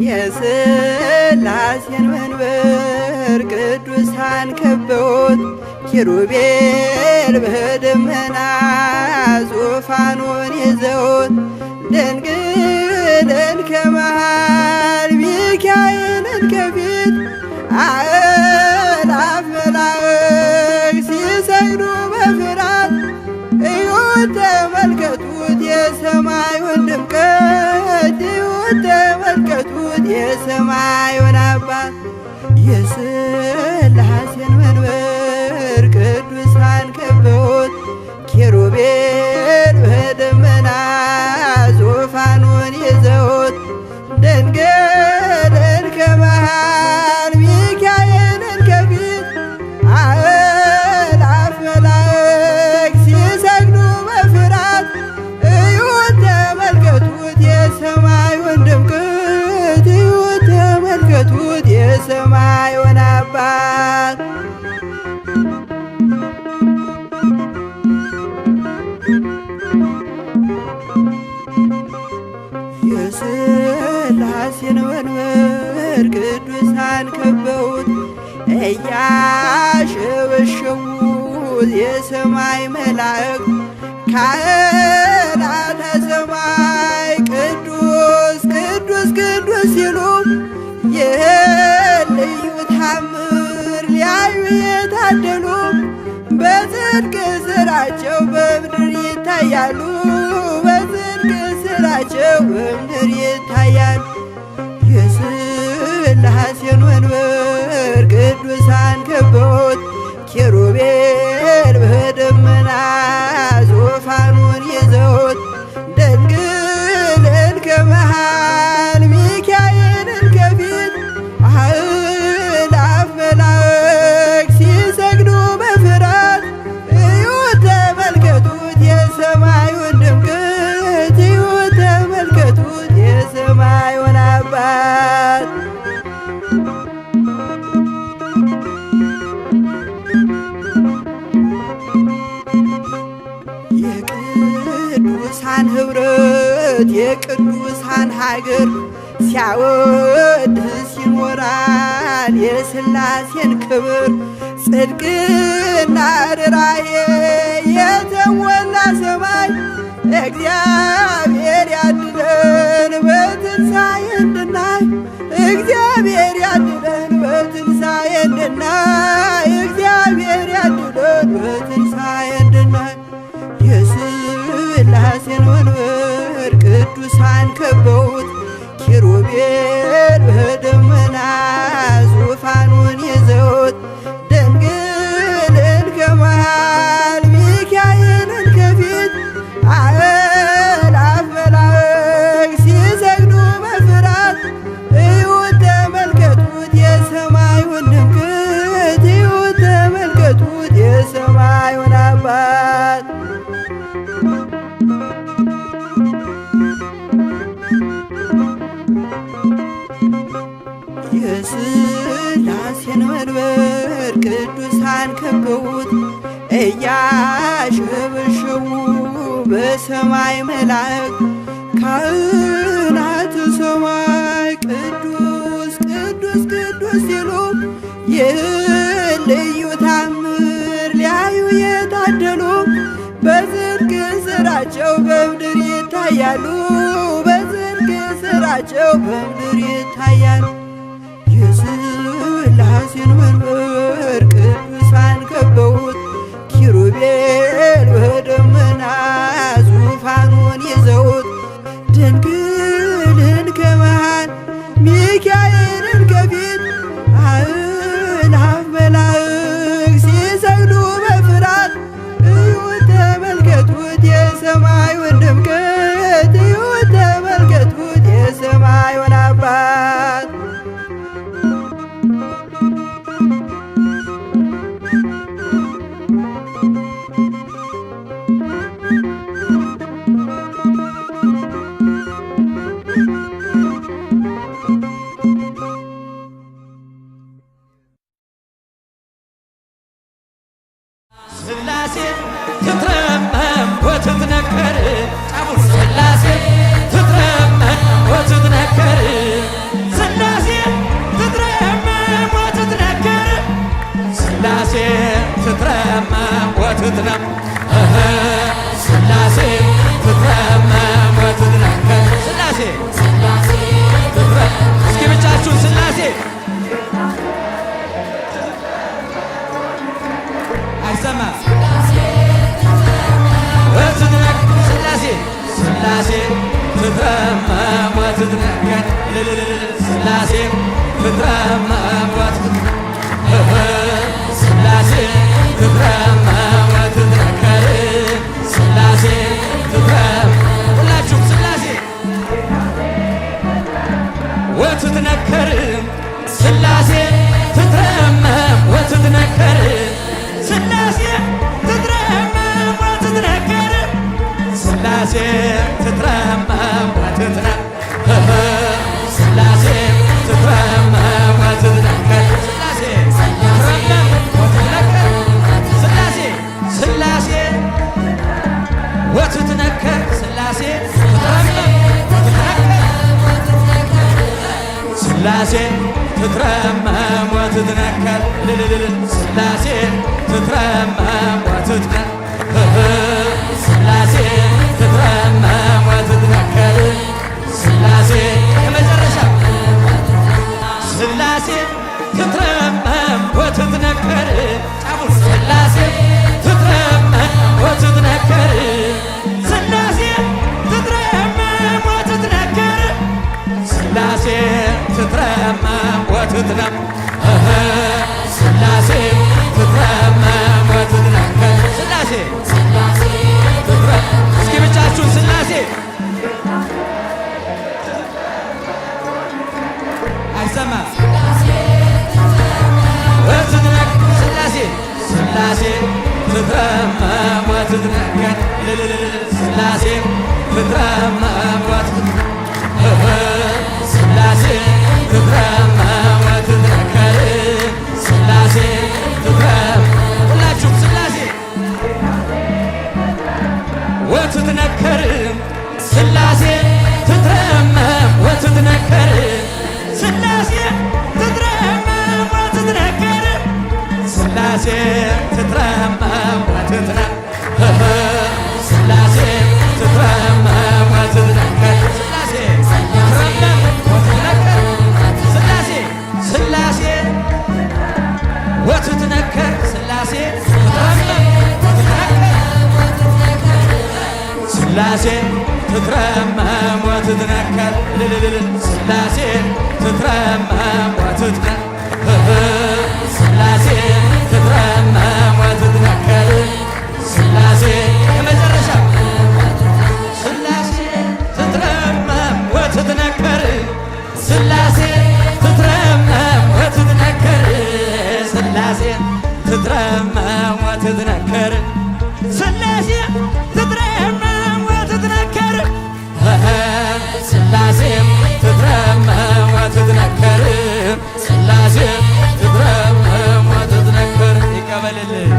የሥላሴን መንበር ቅዱሳን ከበውት ኪሩቤል በደመና ዙፋኑን ይዘውት ድንግልን ከመሃል ሚካኤልን ከፊት አእላፍ መላእክት ሲሰግዱ በፍርሃት እዩት ተመልከቱት የሰማዩን ድምቀት እዩት ተመልከቱት የሰማዩን አባት። የሥላሴን መንበር ቅዱሳን ከበውት ኪሩቤል በደመና ዙፋኑን ይዘውት ድንግልን ከመሃል ሚካኤልን ከፊት አእላፍ መላእክት ሲሰግዱ በፍርሃት እዩት ተመልከቱት የሰማዩን ድምቀት እዩት ተመልከቱት የሰማዩን አባት። የሥላሴን መንበር ቅዱሳን ከበውት እያሸበሸቡት የሰማይ መላእክት ካህናተ ሰማይ ቅዱስ ቅዱስ ቅዱስ ሲሉ ይህን ልዩ ታምር ሊያዩ የታደሉ በጽድቅ ስራቸው በምድር ይታያሉ በጽድቅ ስራቸው በምድር ይታያሉ። የሥላሴን መንበር ቅዱሳን ከበውት ኪሩቤል በደመና ዙፋኑን ይዘውት ድንግልን ከመሃል ሚካኤልን ከፊት አእላፍ መላእክት ሲሰግዱ በፍርሃት እዩት ተመልከቱት የሰማዩን ድምቀት እዩት ተመልከቱት የሰማዩን አባት። የቅዱሳን ኅብረት የቅዱሳን ሀገር ሲያወድስ ይኖራል የሥላሴን ክብር ጽድቅና ርኅራኄ የተሞላ ሰማይ እግዚአብሔር ያድለን በትንሣኤ እንድናይ እግዚአብሔር ያድለን በትንሣኤ እንድናይ እግዚአብሔር ያድለን በትንሣኤ እንድናይ። የሥላሴን መንበር ቅዱሳን ከበውት ኪሩቤል በደመና ዙፋኑን ይዘውት ድንግልን ከመሃል ሚካኤልን ከፊት አእላፍ መላእክት ሲሰግዱ በፍርሃት እዩት ተመልከቱት የሰማዩን ድምቀት እዩት ተመልከቱት የሰማዩን አባት። የሥላሴን መንበር ቅዱሳን ከበውት እያሸበሸቡ በሰማይ መላእክት ካህናተ ሰማይ ቅዱስ ቅዱስ ቅዱስ ሲሉ ይህን ልዩ ታምር ሊያዩ የታደሉ በጽድቅ ስራቸው በምድር ይታያሉ በጽድቅ ስራቸው በምድር ይታያሉ። የሥላሴን መንበር ቅዱሳን ከበውት ኪሩቤል በደመና ዙፋኑን ይዘውት ድንግልን ከመሃል ሚካኤልን ከፊት አእላፍ መላእክት ሲሰግዱ በፍርሃት እዩት ተመልከቱት የሰማዩን ድምቀት እዩት ተመልከቱት የሰማዩን አባት። ወትትነም ስላሴ ትትረመም ወትትነከር ስላሴ እስኪ ብቻችሁን ስላሴ አይሰማም ስላሴ ስላሴ ትትረመም ወትትነከር ስላሴ ትትረመም ስላሴ ትትረመም ወትትነከር ስላሴ ትትረመም ሁላችሁም ስላሴ ወትትነከር ስላሴ ትትረመም ወትትነከር ስላሴ ትትረመም ወትትነከር ስላሴ ትትረመም ወትትነ ስላሴ ትትረመም ወትትነከር ስላሴ ትትረመም ወትትነከር ስላሴ ስላሴ ወትትነከር ስላሴ ትትረመም ወትትነከር ስላሴ ትትረመም ወትትነከር ስላሴ ትትረመም ወትትነ ስላሴ ትትረመም ወትትነከር ስላሴ የመጨረሻ ስላሴ ትትረመም ወትትነከር ጫፉን ስላሴ ትትረመም ወትትነከር ስላሴ ትትረመም ወትትነከር ስላሴ ትትረመም ወትትነም ስላሴ ትትረመም ወትትነከር ስላሴ እስኪ ብቻችሁን ስላሴ አይሰማም ስላሴ ስላሴ ትትረመም ወትትነከር ስላሴ ትትረመም ስላሴ ትትረመም ወትትነከር ስላሴ ትትረመም ሁላችሁም ስላሴ ወትትነከር ስላሴ ትትረመም ወትትነከር ስላሴ ትትረመም ወትትነከር ስላሴ ትትረመም ወትትነ ስላሴ ትትረመም ወትትነከር ስላሴ ትትረመም ወትትነከር ስላሴ ስላሴ ወትትነከር ስላሴ ትትረመም ወትትነከር ስላሴ ትትረመም ወትትነከር ስላሴ ትትረመም ወትትነ ስላሴ ትትረመም ወትትነከር ስላሴ የመጨረሻ ስላሴ ትትረመም ወትትነከር ስላሴ ትትረመም ወትትነከር ስላሴ ትትረመም ወትትነከር ስላሴ ትትረመም ወትትነከር ስላሴ ትትረመም ወትትነከር ስላሴ ትትረመም ወትትነከር ይቀበልልን።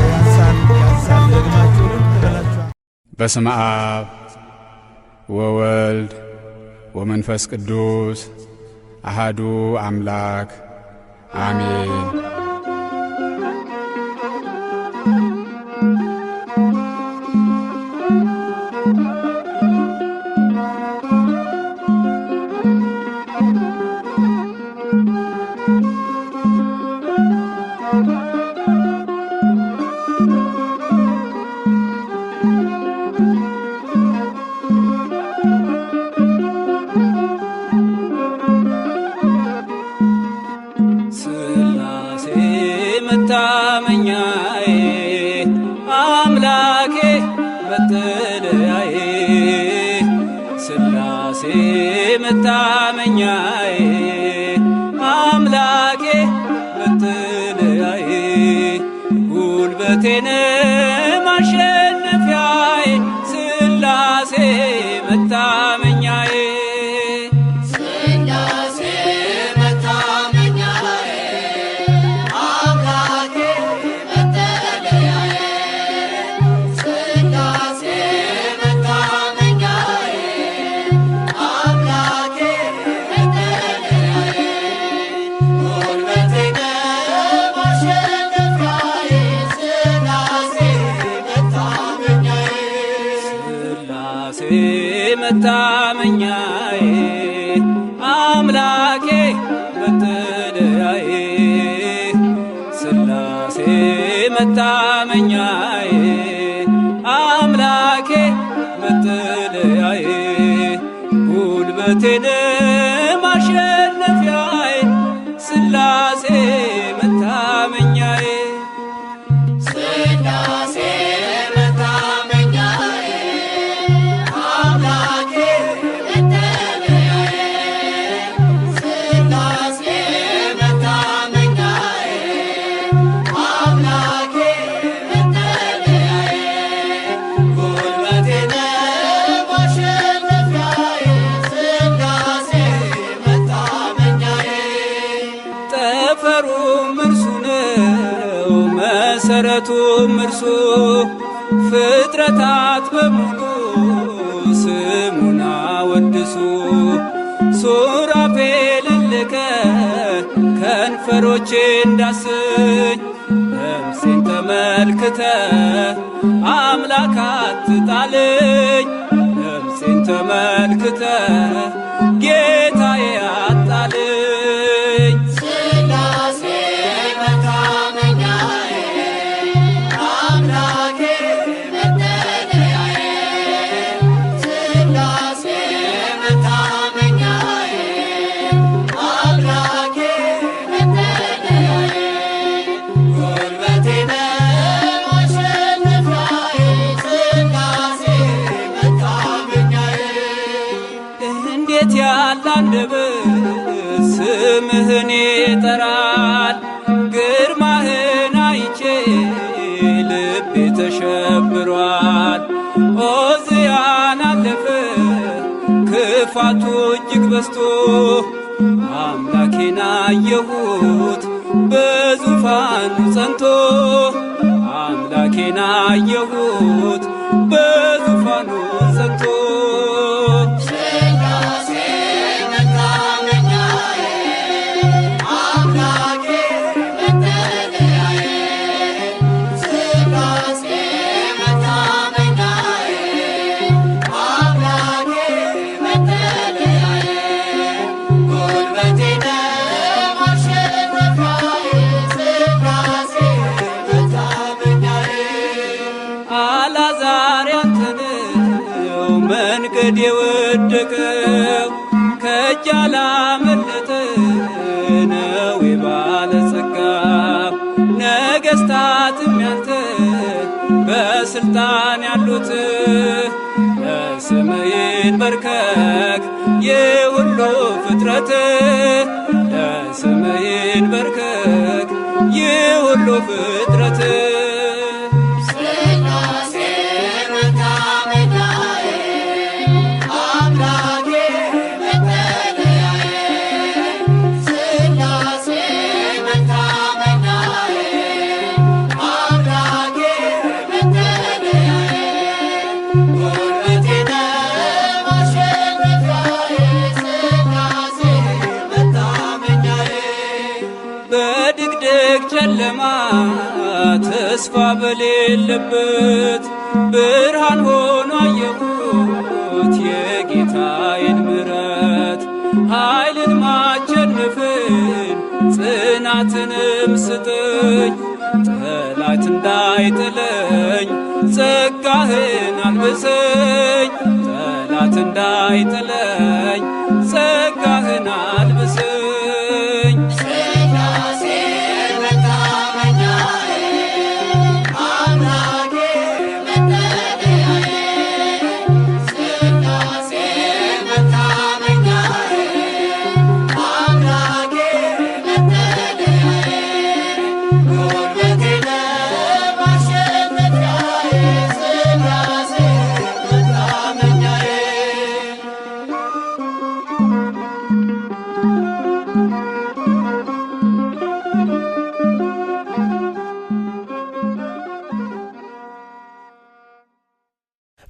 ያንሳል ያንሳል። ደግማችሁ ትበላችኋል። በስመ አብ ወወልድ ወመንፈስ ቅዱስ አሃዱ አምላክ አሜን። ስላሴ መታመኛዬ አምላኬ መጠለያዬ ስላሴ መታመኛዬ አምላኬ መጠለያዬ ጉልበቴን ማሸነፊያዬ ስላሴ መታመኛዬ። ስላሴ መታመኛዬ አምላኬ መጠለያዬ ስላሴ መታመኛዬ አምላኬ መጠለያዬ ጉልበቴ ነህ። ጉልበቴን ማሸነፊያዬ ሥላሴ መታመኛዬ። ሥላሴ መታመኛዬ አምላኬ መጠለያዬ ሥላሴ መታመኛዬ አምላኬ መጠለያዬ ጉልበቴ ማሸነፊያዬ ሥላሴ መታመኛዬ። ጠፈሩም እርሱ ነው መሰረቱም እርሱ ፍጥረታት በሙሉ ስሙን አወድሱ። ሱራፌልን ልከ ከንፈሮቼ እንዳስኝ ለምሴን ተመልክተ አምላክ አትጣልኝ። ለምሴን ተመልክተ ጌታዬ አጣልኝ። ሥላሴ መታመኛዬ አምላኬ መጠለያዬ ሥላሴ መታመኛዬ አምላኬ መጠለያዬ ጉልበቴ ማሸነፊያዬ ሥላሴ መታመኛዬ። እንዴት ያለ አንደበት ስምህን ይጠራል! ግርማህን አይቼ ልቤ ተሸብሯል። ኦዝያን አለፈ ክፋቱ እጅግ በዝቶ አምላኬን አየሁት በዙፋኑ ጸንቶ። አምላኬን አየሁት በዙፋኑ ጸንቶ። ሥላሴ መታመኛዬ አምላኬ መጠለያዬ ሥላሴ መታመኛዬ አምላኬ መጠለያዬ ጉልበቴ ማሸነፊያዬ ሥላሴ መታመኛዬ። አላዛር ያንተነው መንገድ የወደቀው ከእጅ ያላመለጠ ነው የባለጸጋ። ነገሥታትም ያንተ በስልጣን ያሉት ለስምህ ይንበርከክ የሁሉ ፍጥረት። ለስምህ ይንበርከክ የሁሉ ፍጥረት። ሥላሴ መታመኛዬ አምላኬ መጠለያዬ ሥላሴ መታመኛዬ አምላኬ መጠለያዬ ጉልበቴ ማሸነፊያዬ ሥላሴ መታመኛዬ። በድቅድቅ ጨለማ ተስፋ በሌለበት ብርሃን ሆኖ አየሁት የጌታዬን ምሕረት። ኃይልን ማቸንፍን ጽናትንም ስጥኝ ጠላት እንዳይጥለኝ ጸጋህን አልብሰኝ። ጠላት እንዳይጥለኝ ጸጋህን አልብሰኝ። ሥላሴ መታመኛዬ አምላኬ መጠለያዬ ሥላሴ መታመኛዬ አምላኬ መጠለያዬ ጉልበቴ ማሸነፊያዬ ሥላሴ መታመኛዬ።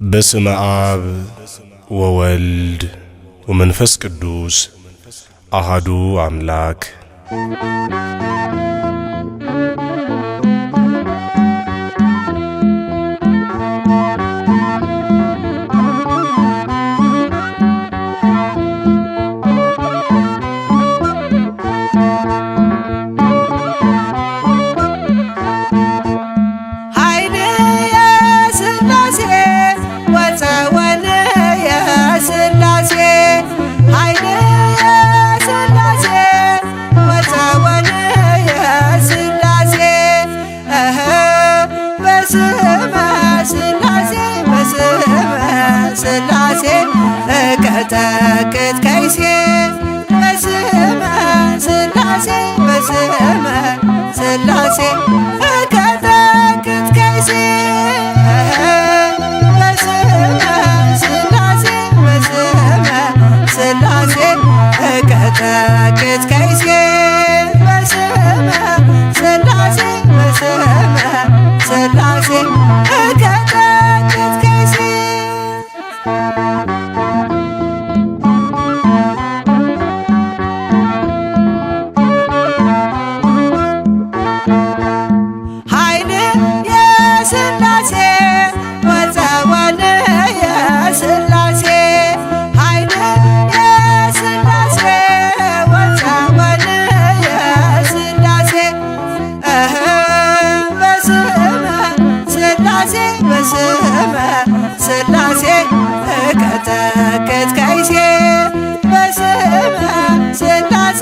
በስመ አብ ወወልድ ወመንፈስ ቅዱስ አሃዱ አምላክ። ኃይል የሥላሴ ወፀወን የሥላሴ እቀጠቅጥ ከይሴ በስመ ሥላሴ በስመ ሥላሴ እቀጠቅጥ ከይሴ በስመ ሥላሴ በስመ ሥላሴ እቀጠቅጥ ከይሴ በስመ ሥላሴ በስመ ሥላሴ እቀጠቅጥ ከይሴ። ኃይል የሥላሴ ወፀወል የሥላሴ ኃይል የሥላሴ ወፀወል የሥላሴ በስመ ሥላሴ በስመ ሥላሴ እቀጠቅጥ ከይሴ በስመ ሥላሴ።